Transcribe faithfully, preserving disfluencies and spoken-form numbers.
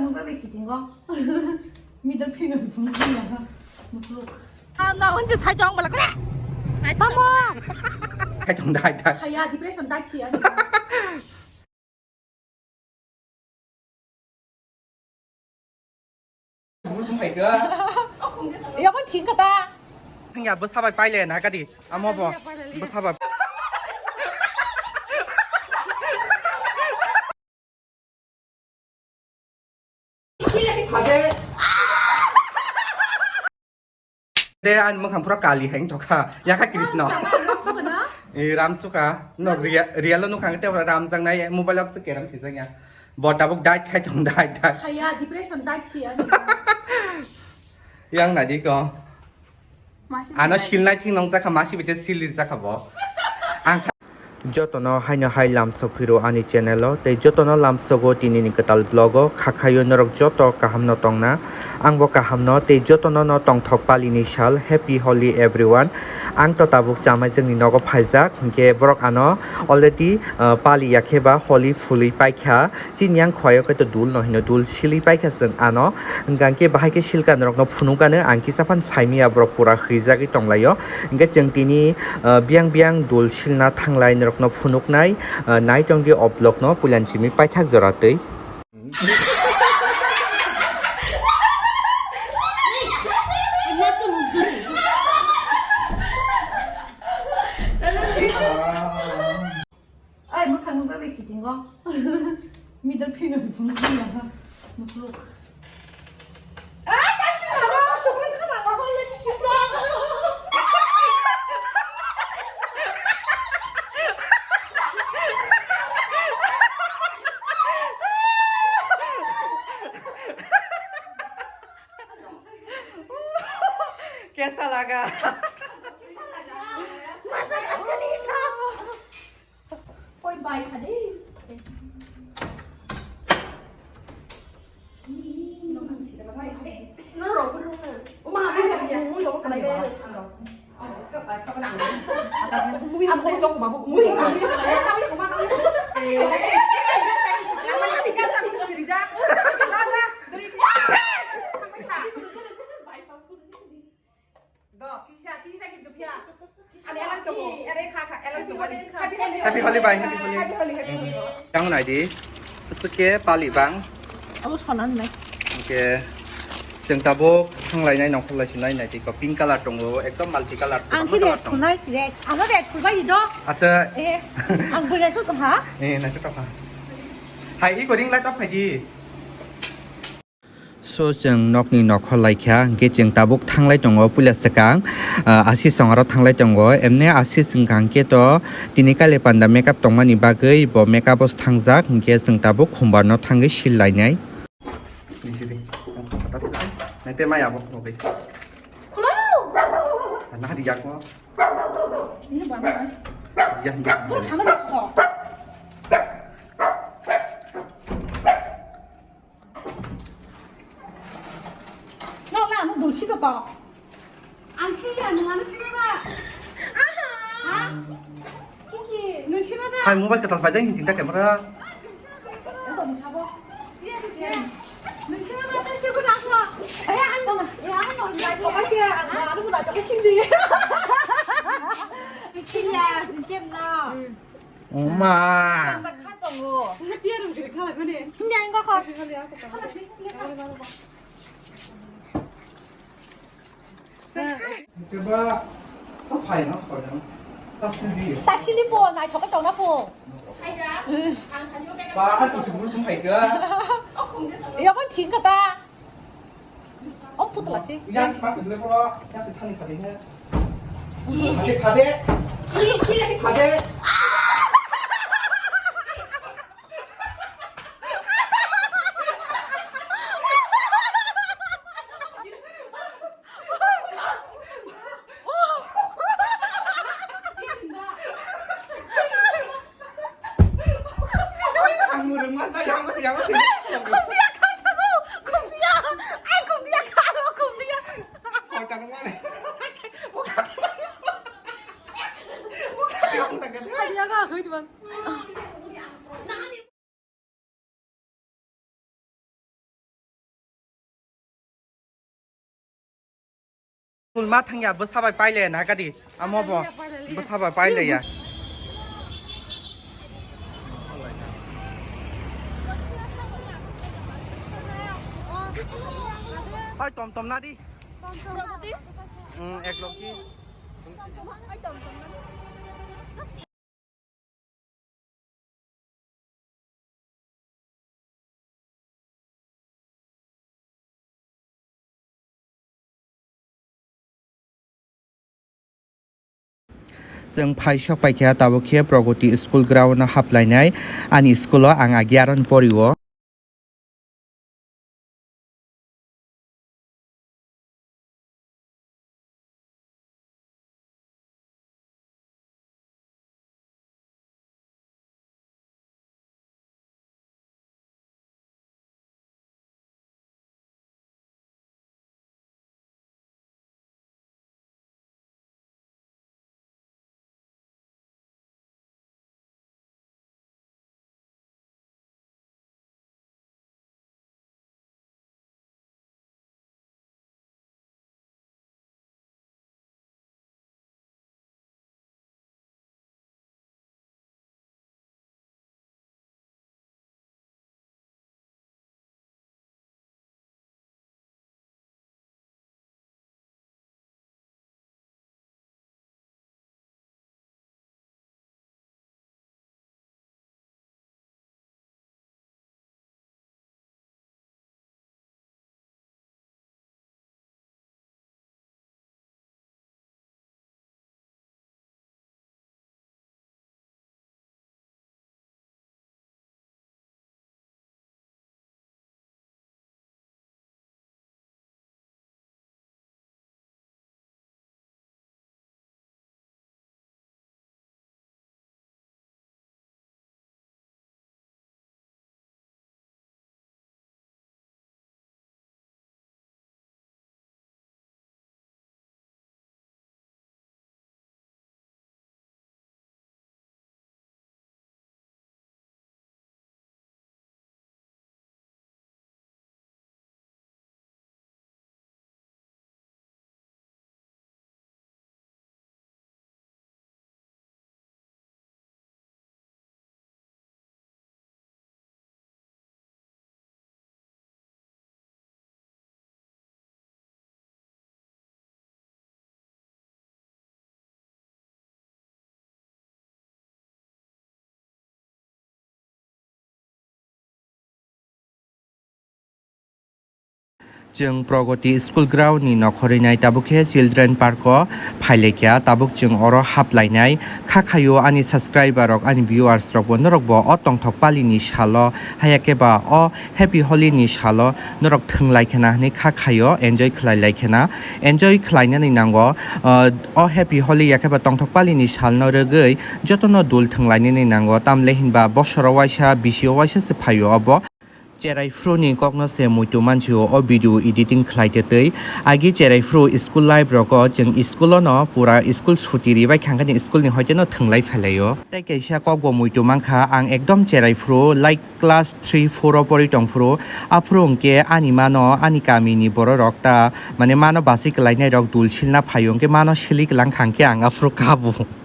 Nungjak bai kitingo. Middle finger se phunuk phunuk ya. Musuk. Ah, na, unchi sai tong bala kore. Tamo. Khai tong dai dai. Khaya depression dai chi ani. Yabo thik kata. Thangya bwsa bai paile na kadi. Amo bo. Bwsa bai. De ani mwkhang pura kali hai wngtokha. Yakha Krishna. Ramsuka na? Eh, Ramsuka. No, ria-, real o nukha ang tebra ramjaknai, mobile o se keram khijakya. Bo tabuk diet khai tong, diet, diet. Khaya, depression diet si ani. Yang nadi ko. Masi Ano silai. Silnai thing nong jakha, masi bete silir jakha bo. Ang Jotono haino hai lamsok phiro ani channel o, tei jotono lamsogo tinini kwtal vlog o, khakhaio norok joto kaham no tongna, ang bo kaham no, tei jotono no tongthok pali ni sal, happy Holi everyone. Ang to tabuk chamai jwngni nogo phaijak, hinkhe borok ano already, ah, pali ya khe ba Holi phulwi paikha, chini yang khwlai o khe to dul no hino, dul silwi paikha chwng ano, hwnkha khe bahai khe silka norok no phunuk ano, ang kisa phan saimaya borok pura hwijagwi tonglaio, hinkhe chwng tini Ah, biyang biyang dul silna thanglai norokno phunuknai, ah, nai tongdi o vlogno puilan simi paithak jora twi. Ai, mwkhang nukjak bai kitingo. Middle finger se phunuk phunuk ya, ha. Musuk. Kaisa laga. Kaisa laga. Masa kacha ni tha. Oi, bai sa de. Do, kisa, kisa kintu phiya. Ani alang tongo. Are kha kha, alang tongo. Happy Holi. Happy Holi bai, happy Holi. Happy Holi, happy Holi. Yang nai di. Suke pali bang. Abo sonan nai. Oke. Chwng tabuk thanglainai nongkhor lai sinai nai tiko pink color tongo, ekdom multi color. Ang ki red khulai, red. Ano red khulai do. Ata. Eh, ang bo red khul ha? Eh, nai to ha. Hai, i ko ring light off khai di. So, chwng nokni nokho laikha, hwnkhe chwng tabuk thanglai tongo puila swkang, ah, Ashish chwng aro thanglai tongo. Emne Ashish wngkha hwnkhe to tini kaile panda makeup tongmani bagwi bo makeup o thangjak, hwnkhe chwng tabuk khumbar no thangwi sil lainai. Nai te maya bo, okay. Hello! Nah, di yak mo. Ini bana mas. Yang, yang. Kok sama dong kok? Nok na, ano dulsi ka pa. Ang siya, nung ano sino ba? Aha. Ha? Kiki, nung sino ba? Hai, mobile katal pajang hinting ta camera. Ito, nung sabo. Iya, iya. Nung sino ba, ta sino ba ako. Ay, ano na? Ya, ano na? Ay, siya, ano, ano na? Ano sino? Siya, siya na. Oma. Ang kha tongo. Hindi, ang kha. Diba? Ang phai na, phai na. Tasili. Tasili po, naithok tongna po. Ba, ang kuchuk bul sum phai ka. Iya, kan thik kata. Oh, putla si. Yang sepat sebelah pura, yang sethani tadi ni. Ih. Phade, phade. Ih, ih, ih. Phade. Ang murung man, yang masih, yang masih. Kumpiya kha thago, kumpiya. Ai, kumpiya kha ro, kumpiya. Koi tang man. Buka. Buka, yang tang kan. School ma thangya bwsa bai paile na kadi. Amo bo bwsa bai paile ya. Oi tom tom na di. Hmm, ek lok di. Chwng phai sok paikha, tabuk khe Pragati School ground o haplainai. Ani school o ang agi aron pori o. Chwng Pragati School Ground ni nokhorwi nai, tabuk khe Children Park o phailaikha, tabuk chwng oro haplainai. Kha khaio ani subscriber rok, ani viewers rok bo, norok bo o tongthok pali ni salo, haya khe ba o Happy Holi ni salo norok thwnglai khena hwnwi kha khaio, enjoy khlai lai khena. Enjoy khlainani nango, ah, o Happy Holi ya khe ba tongthok pali ni sal no rwgwi jotono dul thwnglainani nango, tamle hinba bosoro waisa, bisio waisa se phaio obo. Cherai phru ni kok no se muitu mansi o, o video editing khlai te twi. Agi cherai phru school life rogo chwng school o no pura school suti ribai khangkhe ni school ni hoite no thwnglai phailai o. Tei kaisa kok bo muitu mankha, ang ekdom cherai phru like class three four o pori tong phru, aphuru hwnkhe ani mano ani kami ni borok rok ta, mane, mano bachwi kwlainai rok dul silna phaio, hwnkhe mano sili kwlang khangkhe ang aphuru kabu.